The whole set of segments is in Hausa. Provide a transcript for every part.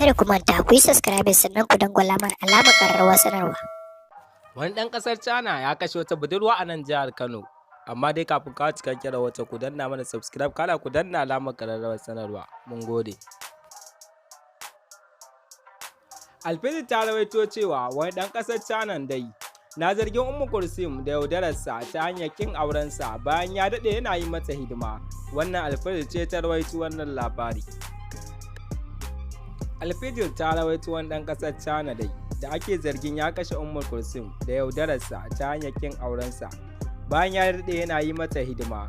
Kada ku manta ku yi subscribe sannan ku dangwala mana alamar ƙararrawar sanarwa. Wani ɗan ƙasar China ya kashe wata budurwa a nan jihar Kano. Amma dai kafin kawo cikakken rahoton, ku danna mana subscribe, kana ku danna alamar ƙararrawar sanarwa. Mun gode. Alfijir ta rawaito cewa wani ɗan ƙasar China dai na zargin Ummu Kulsum da yaudararsa ta hanyar ƙin aurensa bayan ya daɗe yana yi mata hidima. Wannan Alfijir ce ta rawaito wannan labari. Alfijir ta rawaito wani ɗan ƙasar China dai da ake zargin ya kashe Ummu Kulsum da yaudararsa ta hanyar ƙin aurensa bayan ya daɗe yana yi mata hidima.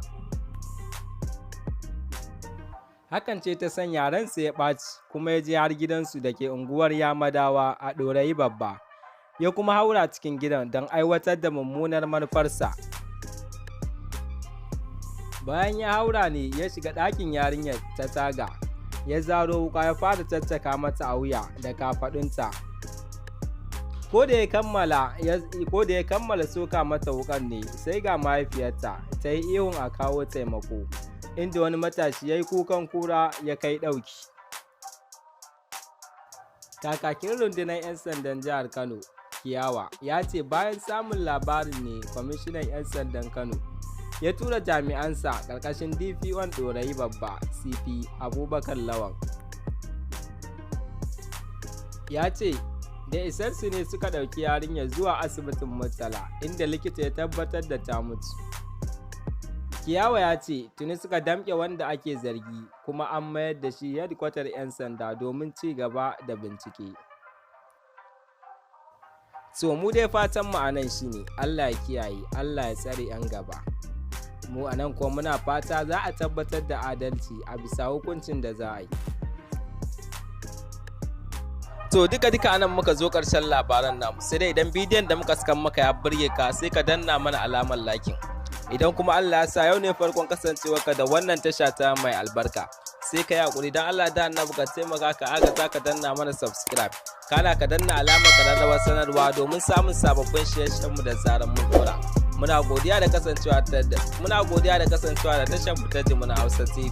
Hakan ce ta sanya ransa ya ɓaci kuma ya je har gidansu da ke unguwar Yamadawa a Ɗorayi Babba, ya kuma haura cikin gidan don aiwatar da mummunar manufarsa. Bayan ya haura ne ya shiga ɗakin yarinyar ta taga, ya zaro wuƙa ya fara caccaka mata a wuya da kafaɗunta. Ko da ya kammala soka mata wuƙar ne sai ga mahaifiyarta ta yi ihun a kawo taimako, inda wani matashi ya yi kukan kura ya kai ɗauki. Kakakin rundunar 'yan sandan jihar Kano, Kiyawa, ya ce bayan samun labarin ne kwamishinan 'yan sandan Kano ya tura jami'ansa ƙarƙashin DPO Ɗorayi Babba CP Abubakar Lawan. Ya ce da isarsu ne suka ɗauki yarinyar zuwa asibitin Murtala, inda likita ya tabbatar da ta mutu. Kiyawa ya ce tuni suka damƙe wanda ake zargi kuma an mayar da shi hedkwatar 'yan sanda domin ci gaba da bincike. To mu dai fatan mu a nan shine Allah ya kiyaye, Allah ya tsare 'yan gaba. Mu a nan kuma muna fata za a tabbatar da adalci a bisa hukuncin da za a yi. To duka duka anan muka zo ƙarshen labaran namu, sai dai idan bidiyon da muka saka maka ya burge ka, sai ka danna mana alamar liking. Idan kuma Allah ya sa yau ne farkon kasancewarka da wannan tasha ta mai albarka, sai ka yi hakuri, don Allah da Annabi ka taimaka ka agaza ka danna mana subscribe. Kana ka danna alamar ƙararrawar sanarwa domin samun sababbin shirye-shiryenmu da zaran mun dora. Muna godiya da kasancewa da tashar mu ta Jimina Hausa TV.